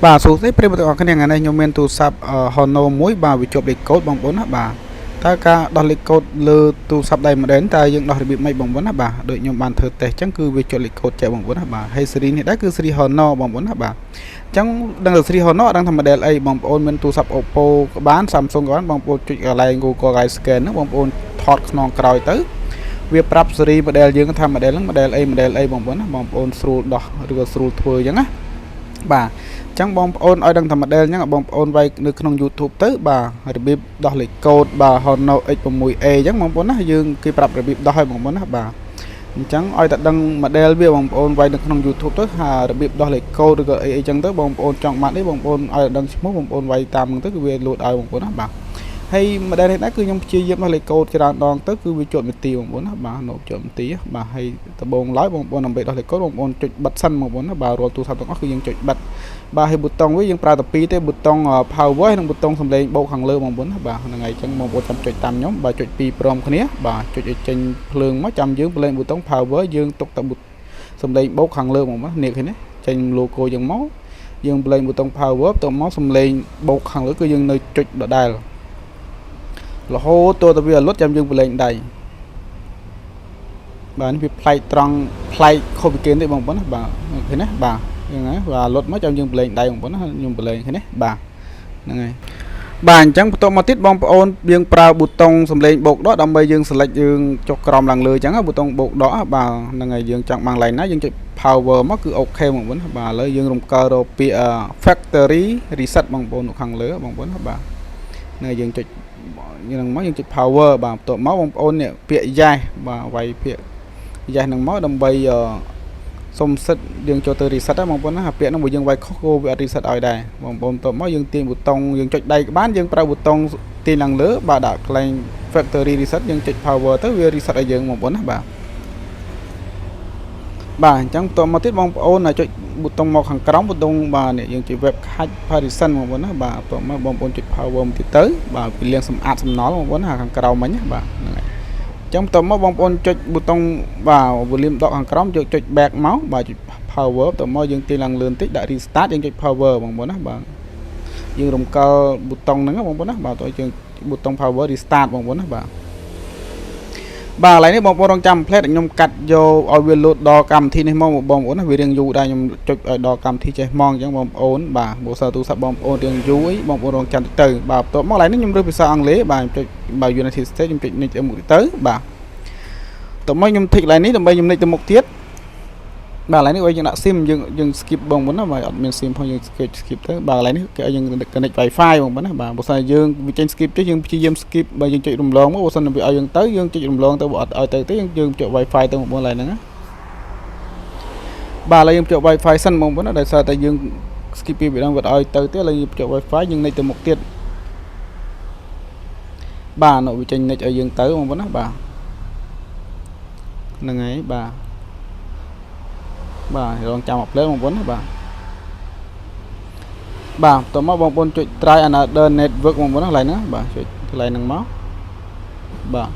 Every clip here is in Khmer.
បាទសួស្តីប្រិយមិត្តទាំងអស់គ្នា។ថ្ងៃនេះខ្ញុំមានទូរស័ព្ទ Honor មួយបាទវាជាប់លេខកូដបងប្អូនណាបាទតើការដោះលេខកូដលើទូរស័ព្ទដៃ model តើយើងដោះរបៀបម៉េចបងប្អូនណាបាទដូចខ្ញុំបានធ្វើតេស្តអញ្ចឹងគឺវាជាប់លេខកូដចែកបងប្អូនណាបាទហើយស៊េរីនេះដែរគឺស៊េរី Honor បងប្អូនណាបាទអញ្ចឹងដឹងតែស៊េរី Honor អត់ដឹងថា model អីបងប្អូនមានទូរស័ព្ទ Oppo ក៏បាន Samsung ក៏បានបងប្អូនចុចកន្លែង Google កន្លែង scan ហ្នឹងបងប្អូនថតខ្នងក្រោយទៅវាប្រាប់ស៊េរី model យើងថា model ហ្នឹង model អី model អីបងប្អូនណាបងប្អូនស្រួលដោះឬក៏ស្រួលធ្វើអញ្ចឹងណាបាទចឹងបងប្អូនឲ្យដឹងថា model អញ្ចឹងបងប្អូនវាយនៅក្នុង YouTube ទៅបាទរបៀបដោះលេខកូដបាទ Honor X6a អញ្ចឹងបងប្អូនណាយើងគេប្រាប់របៀបដោះឲ្យបងប្អូនណាបាទអញ្ចឹងឲ្យតែដឹង model វាបងប្អូនវាយនៅក្នុង YouTube ទៅថារបៀបដោះលេខកូដឬក៏អីអីចឹងទៅបងប្អូនចង់បានអីបងប្អូនឲ្យតែដឹងឈ្មោះបងប្អូនវាយតាមហ្នឹងទៅគឺវាលោតឲ្យបងប្អូនណាបាទហើយ model នេះដែរគឺខ្ញុំព្យាយាមដោះលេខកូដច្រើនដងទៅគឺវាជាប់នាទីបងប្អូនណាបាទនៅជាប់នាទីបាទហើយដំបូងឡើយបងប្អូនដើម្បីដោះលេខកូដបងប្អូនចុចបិទសិនបងប្អូនណាបាទរាល់ទូរស័ព្ទទាំងអស់គឺយើងចុចបិទបាទហើយប៊ូតុងវាយើងប្រើតែពីរទេប៊ូតុង power ហើយនិងប៊ូតុងសំឡេងបូកខាងលើបងប្អូនណាបាទហ្នឹងហើយអញ្ចឹងបងប្អូនចាំចុចតាមខ្ញុំបាទចុចពីរព្រមគ្នាបាទចុចឲ្យចេញភ្លើងមកចាំយើងប្រឡែងប៊ូតុង power យើងទុកតែប៊ូសំឡេងបូកខាងលើបងប្អូននេះឃើញទេចេញ logo យ៉ាងមកយើងប្រឡែងប៊ូតុង power បន្ទាប់មកសំឡេងបូកខាងលើគឺយើងនៅចុចដដែលរហូតតទៅវាលុតចាំយើងប្រឡែងដៃបាទនេះវាប្លែកត្រង់ប្លែកខុសពីគេទេបងប្អូនណាបាទឃើញណាបាទហ្នឹងហើយបាទលុតមកចាំយើងប្រឡែងដៃបងប្អូនណាខ្ញុំប្រឡែងឃើញទេបាទហ្នឹងហើយបាទអញ្ចឹងបន្ទាប់មកទៀតបងប្អូនយើងប្រើប៊ូតុងសំឡេងបូកដកដើម្បីយើង select យើងចុះក្រោមឡើងលើអញ្ចឹងប៊ូតុងបូកដកបាទហ្នឹងហើយយើងចង់បានកន្លែងណាយើងចុច power មកគឺ OK បងប្អូនបាទឥឡូវយើងរំកើរកពាក្យ factory reset បងប្អូននៅខាងលើបងប្អូនបាទហ្នឹងយើងចុចហ្នឹងមកយើងចុច power បាទបន្ទាប់មកបងប្អូននេះពាក្យ yes បាទវាយពាក្យ yes ហ្នឹងមកដើម្បី សុំសិទ្ធយើងចូលទៅ reset ហ្នឹងបងប្អូនណាអាពាក្យហ្នឹងបើយើងវាយខុសក៏វាអត់ reset ឲ្យដែរបងប្អូនតបមកយើងទាញប៊ូតុងយើងចុចដៃក៏បានយើងប្រើប៊ូតុងទាញឡើងលើបាទដាក់កន្លែង factory reset យើងចុច power ទៅវា reset ឲ្យយើងបងប្អូនណាបាទបាទអញ្ចឹងបន្តមកទៀតបងប្អូនចុចប៊ូតុងមកខាងក្រោមប៊ូតុងបាទនេះយើងចុច web cache partition បងប្អូនណាបាទបន្ទាប់មកបងប្អូនចុច power មកទៀតទៅបាទវាលាងសម្អាតសំណល់បងប្អូនណាខាងក្រោមមិញណាបាទហ្នឹងហើយអញ្ចឹងបន្ទាប់មកបងប្អូនចុចប៊ូតុងបាទ volume ដកខាងក្រោមយកចុច back មកបាទចុច power បន្ទាប់មកយើងទាញឡើងលឿនតិចដាក់ restart យើងចុច power បងប្អូនណាបាទយើងរំកិលប៊ូតុងហ្នឹងបងប្អូនណាបាទតើយើងប៊ូតុង power restart បងប្អូនណាបាទបាទឥឡូវនេះបងប្អូនរងចាំផ្លែតខ្ញុំកាត់យកឲ្យវាលោតដល់កម្មវិធីនេះមកបងប្អូនណាវារៀងយូរដែរខ្ញុំចុចឲ្យដល់កម្មវិធីចេះមកអញ្ចឹងបងប្អូនបាទបើសិនទូរស័ព្ទបងប្អូនរៀងយូរអីបងប្អូនរងចាំតិចទៅបាទបន្ទាប់មកឥឡូវនេះខ្ញុំរើសភាសាអង់គ្លេសបាទខ្ញុំចុចបាទ United States ខ្ញុំចុច next ទៅមុខទៅបាទតោះមកខ្ញុំ tick កន្លែងនេះដើម្បីខ្ញុំ next ទៅមុខទៀតបាទកន្លែងនេះឲ្យយើងដាក់ SIM យើងយើង skip បងប្អូនណាបាទអត់មាន SIM ផងយើង skip skip ទៅបាទកន្លែងនេះគេឲ្យយើង connect Wi-Fi បងប្អូនណាបាទបើសិនយើងវាចេញ skip ទេយើងព្យាយាម skip បើយើងចុចរំលងមកបើសិនវាឲ្យយើងទៅយើងចុចរំលងទៅបើអត់ឲ្យទៅទេយើងយើងចុច Wi-Fi ទៅបងប្អូនកន្លែងហ្នឹងណាបាទឥឡូវយើងភ្ជាប់ Wi-Fi សិនបងប្អូនណាដោយសារតែយើង skip ពីម្ដងវាឲ្យទៅទេឥឡូវយើងភ្ជាប់ Wi-Fi យើង next ទៅមុខទៀតបាទនោះវាចេញ next ឲ្យយើងទៅបងប្អូនណាបាទហ្នឹងហើយបាទបាទរងចាំមួយភ្លែតបងប្អូនណាបាទបាទបន្ទាប់មកបងប្អូនចុច try another network បងប្អូនណាកន្លែងហ្នឹងបាទចុចកន្លែងហ្នឹងមកបាទ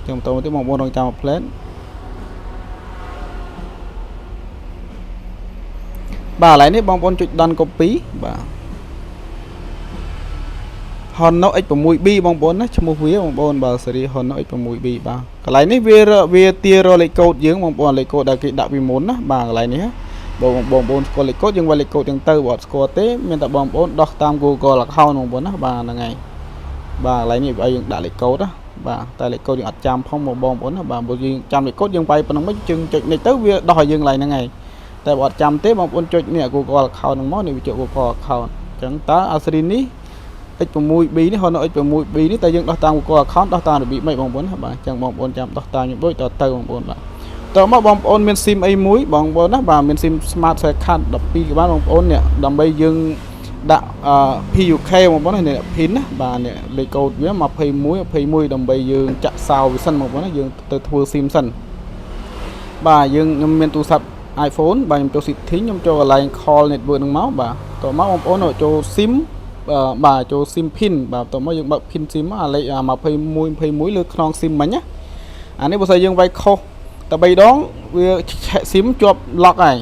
ចឹងបន្តមកទៀតបងប្អូនរងចាំមួយភ្លែតបាទកន្លែងនេះបងប្អូនចុច done copy បាទ Honor X6b បងប្អូនណាឈ្មោះវាបងប្អូនបាទស៊េរី Honor X6b បាទកន្លែងនេះវាវាទារលេខកូដយើងបងប្អូនលេខកូដដែលគេដាក់ពីមុនណាបាទកន្លែងនេះបងបងប្អូនស្គាល់លេខកូដយើងវាយលេខកូដទាំងទៅបើអត់ស្គាល់ទេមានតែបងប្អូនដោះតាម Google account បងប្អូនណាបាទហ្នឹងហើយបាទកន្លែងនេះឲ្យយើងដាក់លេខកូដណាបាទតែលេខកូដយើងអត់ចាំផងបងប្អូនណាបាទបើយើងចាំលេខកូដយើងវាយប៉ុណ្ណឹងមកយើងចុចនេះទៅវាដោះឲ្យយើងកន្លែងហ្នឹងហើយតែបើអត់ចាំទេបងប្អូនចុចនេះ Google account ហ្នឹងមកនេះវាចុច Google account អញ្ចឹងតើអាស៊េរីនេះ X6B នេះ Honor X6B នេះតើយើងដោះតាម Google account ដោះតាមរបៀបម៉េចបងប្អូនណាបាទអញ្ចឹងបងប្អូនចាំដោះតាមខ្ញុំដូចតទៅបងប្អូនបាទតមកបងប្អូនមាន SIM អីមួយបងប្អូនណាបាទមាន SIM Smart Card 12ក៏បានបងប្អូននេះដើម្បីយើងដាក់ PUK បងប្អូននេះ PIN ណាបាទនេះលេខកូដវា21 21ដើម្បីយើងចាក់សោវាសិនបងប្អូនណាយើងទៅធ្វើ SIM សិនបាទយើងខ្ញុំមានទូរស័ព្ទ iPhone បាទខ្ញុំចូល setting ខ្ញុំចូលកន្លែង call network ហ្នឹងមកបាទតមកបងប្អូនចូល SIM បាទចូល SIM PIN បាទបន្ទាប់មកយើងបើក PIN SIM អាលេខ21 21លើខ្នង SIM មិញណាអានេះបើសិនយើងវាយខុសតែ3ដងវាឆែក SIM ជាប់ lock ហើយ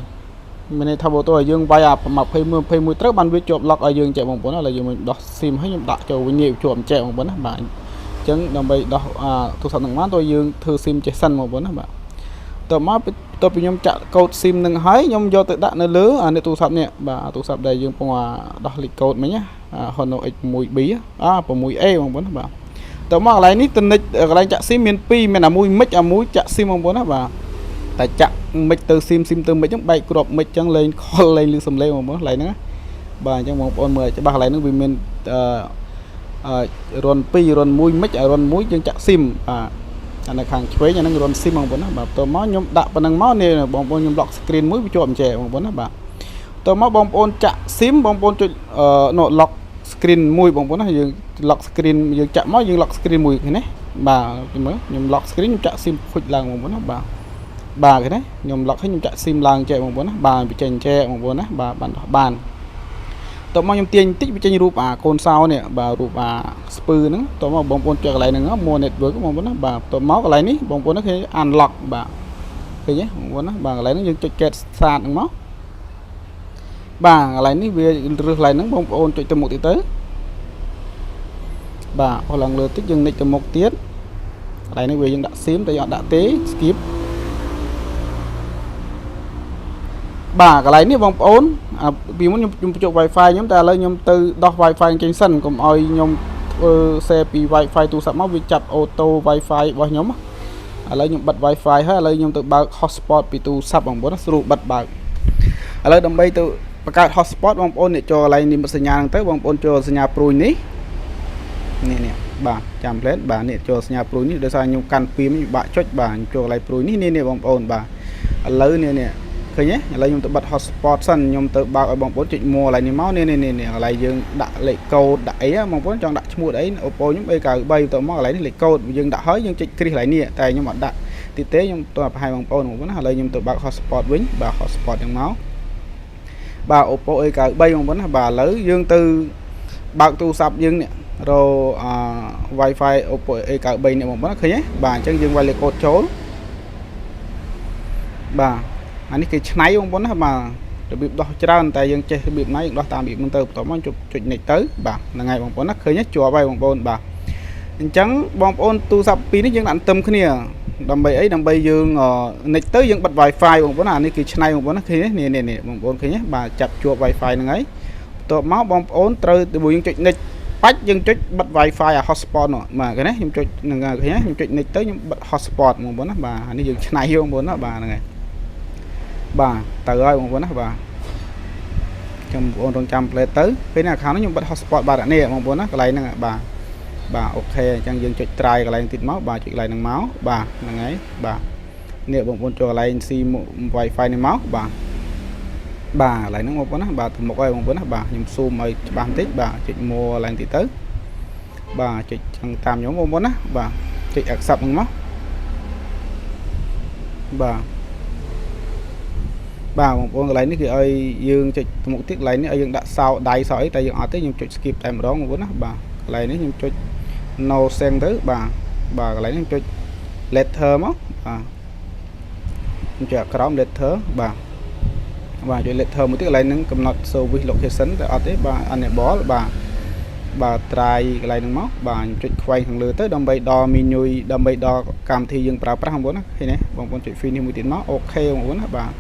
មានន័យថាបើទោះឲ្យយើងវាយអា21 21ត្រូវបានវាជាប់ lock ឲ្យយើងចែកបងប្អូនឥឡូវយើងមកដោះ SIM ហើយខ្ញុំដាក់ចូលវិញនេះជាប់ចែកបងប្អូនណាបាទអញ្ចឹងដើម្បីដោះអាទូរស័ព្ទនឹងបានតើយើងធ្វើ SIM ចេះសិនបងប្អូនណាបាទតមកបន្ទាប់ពីខ្ញុំចាក់កូដ SIM នឹងហើយខ្ញុំយកទៅដាក់នៅលើអានេះទូរស័ព្ទនេះបាទទូរស័ព្ទដែលយើងពងអាដោះលេខកូដមិញណា Honor X6B អា 6A បងប្អូនណាបាទតមកកន្លែងនេះតនិចកន្លែងចាក់ SIM មាន2មានអាមួយមិចអាមួយចាក់ SIM បងប្អូនណាបាទតែចាក់មិចទៅ SIM SIM ទៅមិចហ្នឹងបែកគ្រាប់មិចចឹងលេងខលលេងលឺសំឡេងបងប្អូនកន្លែងហ្នឹងណាបាទអញ្ចឹងបងប្អូនមើលច្បាស់កន្លែងហ្នឹងវាមានអឺអឺរន្ធ2រន្ធ1មិចរន្ធ1យើងចាក់ SIM បាទអានៅខាងឆ្វេងអាហ្នឹងរន្ធ SIM បងប្អូនណាបាទបន្ទាប់មកខ្ញុំដាក់ប៉ុណ្ណឹងមកនេះបងប្អូនខ្ញុំ lock screen មួយវាជាប់អញ្ចេះបងប្អូនណាបាទបន្ទាប់មកបងប្អូនចាក់ SIM បងប្អូនចុចអឺនោះ lock screen មួយបងប្អូនណាយើង lock screen យើងចាក់មកយើង lock screen មួយឃើញទេបាទមើលខ្ញុំ lock screen ខ្ញុំចាក់ SIM ខុចឡើងបងប្អូនណាបាទបាទឃើញទេខ្ញុំ lock ហើយខ្ញុំចាក់ SIM ឡើងចែកបងប្អូនណាបាទវាចេញចែកបងប្អូនណាបាទបានដោះបានតោះមកខ្ញុំទាញបន្តិចវាចេញរូបអាកូនសោនេះបាទរូបអាស្ពឺហ្នឹងតោះមកបងប្អូនចុចកន្លែងហ្នឹង more network បងប្អូនណាបាទតោះមកកន្លែងនេះបងប្អូនឃើញ unlock បាទឃើញទេបងប្អូនណាបាទកន្លែងហ្នឹងយើងចុច get start ហ្នឹងមកបាទកន្លែងនេះវារើសកន្លែងហ្នឹងបងប្អូនចុចទៅមុខទៀតទៅបាទអូសឡើងលើតិចយើងនិចទៅមុខទៀតកន្លែងនេះវាយើងដាក់ SIM តែយើងអត់ដាក់ទេ skip បាទកន្លែងនេះបងប្អូនអាពីមុនខ្ញុំខ្ញុំបញ្ចុះ Wi-Fi ខ្ញុំតែឥឡូវខ្ញុំទៅដោះ Wi-Fi ចេញសិនកុំឲ្យខ្ញុំធ្វើ share ពី Wi-Fi ទូរស័ព្ទមកវាចាប់ auto Wi-Fi របស់ខ្ញុំឥឡូវខ្ញុំបិទ Wi-Fi ហើយឥឡូវខ្ញុំទៅបើក hotspot ពីទូរស័ព្ទបងប្អូនស្រួលបិទបើកឥឡូវដើម្បីទៅបង្កើត hotspot បងប្អូននេះចូលកន្លែងនិមិត្តសញ្ញាហ្នឹងទៅបងប្អូនចូលសញ្ញាព្រួយនេះនេះនេះបាទចាំផ្លែតបាទនេះចូលសញ្ញាព្រួយនេះដោយសារខ្ញុំកាន់ពីមខ្ញុំបាក់ចុចបាទខ្ញុំចូលកន្លែងព្រួយនេះនេះនេះបងប្អូនបាទឥឡូវនេះនេះឃើញទេឥឡូវខ្ញុំទៅបិទ hotspot សិនខ្ញុំទៅបើកឲ្យបងប្អូនចុចមួកន្លែងនេះមកនេះនេះនេះកន្លែងយើងដាក់លេខកូដដាក់អីបងប្អូនចង់ដាក់ឈ្មោះអី Oppo ខ្ញុំ A93 ទៅមកកន្លែងនេះលេខកូដយើងដាក់ហើយយើងចុចគ្រីសកន្លែងនេះតែខ្ញុំអត់ដាក់ទីទេខ្ញុំទៅបង្ហាញបងប្អូនបងប្អូនណាឥឡូវខ្ញុំទៅបើក hotspot វិញបាទ hotspot យ៉ាងមកបាទ Oppo A93 បងប្អូនណាបាទឥឡូវយើងទៅបើកទូរស័ព្ទយើងនេះរកអា Wi-Fi Oppo A93 នេះបងប្អូនឃើញទេបាទអញ្ចឹងយើងវាយលេខកូដចូលបាទអានេះគេឆ្នៃបងប្អូនណាបាទរបៀបដោះច្រើនតែយើងចេះរបៀបណាយើងដោះតាមរបៀបហ្នឹងទៅបន្ទាប់មកចុចចុច next ទៅបាទហ្នឹងហើយបងប្អូនណាឃើញជាប់ហើយបងប្អូនបាទអញ្ចឹងបងប្អូនទូរស័ព្ទពីរនេះយើងដាក់ទន្ទឹមគ្នាដើម្បីអីដើម្បីយើង next ទៅយើងបិទ Wi-Fi បងប្អូនណាអានេះគឺឆ្នៃបងប្អូនណាឃើញទេនេះនេះនេះបងប្អូនឃើញទេបាទចាប់ជាប់ Wi-Fi ហ្នឹងហើយបន្ទាប់មកបងប្អូនត្រូវយើងចុច next បាច់យើងចុចបិទ Wi-Fi អា hotspot នោះបាទឃើញទេខ្ញុំចុចហ្នឹងឃើញទេខ្ញុំចុច next ទៅខ្ញុំបិទ hotspot បងប្អូនណាបាទអានេះយើងឆ្នៃបងប្អូនណាបាទហ្នឹងហើយបាទទៅហើយបងប្អូនណាបាទចាំបងប្អូនរងចាំផ្លេតទៅពេលនេះ account នេះខ្ញុំបិទ hotspot បាទនេះបងប្អូនណាកន្លែងហ្នឹងបាទបាទ OK អញ្ចឹងយើងចុច try កន្លែងទៀតមកបាទចុចកន្លែងហ្នឹងមកបាទហ្នឹងហើយបាទនេះបងប្អូនចូលកន្លែង C Wi-Fi នេះមកបាទបាទកន្លែងហ្នឹងបងប្អូនណាបាទទៅមុខហើយបងប្អូនណាបាទខ្ញុំ zoom ឲ្យច្បាស់បន្តិចបាទចុចមួកន្លែងទៀតទៅបាទចុចចឹងតាមខ្ញុំបងប្អូនណាបាទចុច accept ហ្នឹងមកបាទបាទបងប្អូនកន្លែងនេះគេឲ្យយើងចុចទៅមុខទៀតកន្លែងនេះឲ្យយើងដាក់សោដៃសោអីតែយើងអត់ទេខ្ញុំចុច skip តែម្ដងបងប្អូនណាបាទកន្លែងនេះខ្ញុំចុច no send ទៅបាទបាទកន្លែងនេះខ្ញុំចុច later មកបាទខ្ញុំចុចក្រោម later បាទបាទចុច later មួយទៀតកន្លែងហ្នឹងកំណត់ service location តែអត់ទេបាទ enable បាទបាទ try កន្លែងហ្នឹងមកបាទខ្ញុំចុចខ្វែងខាងលើទៅដើម្បីដល់ menu ដើម្បីដល់កម្មវិធីយើងប្រើប្រាស់បងប្អូនណាឃើញទេបងប្អូនចុច finish មួយទៀតមក OK បងប្អូនណាបាទ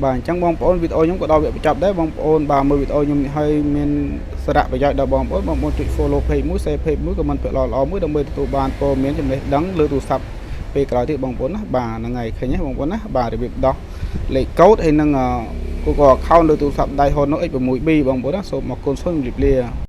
បាទអញ្ចឹងបងប្អូនវីដេអូខ្ញុំក៏ដល់វគ្គបញ្ចប់ដែរបងប្អូនបាទមើលវីដេអូខ្ញុំនេះហើយមានសារៈប្រយោជន៍ដល់បងប្អូនបងប្អូនចុច follow page មួយ share page មួយ comment ពាក្យល្អៗមួយដើម្បីទទួលបានព័ត៌មានចំណេះដឹងលើទូរស័ព្ទពេលក្រោយទៀតបងប្អូនណាបាទហ្នឹងហើយឃើញទេបងប្អូនណាបាទរបៀបដោះលេខកូដហើយនឹង Google account លើទូរស័ព្ទដៃ Honor X6B បងប្អូនណាសូមអរគុណសូមជម្រាបលា។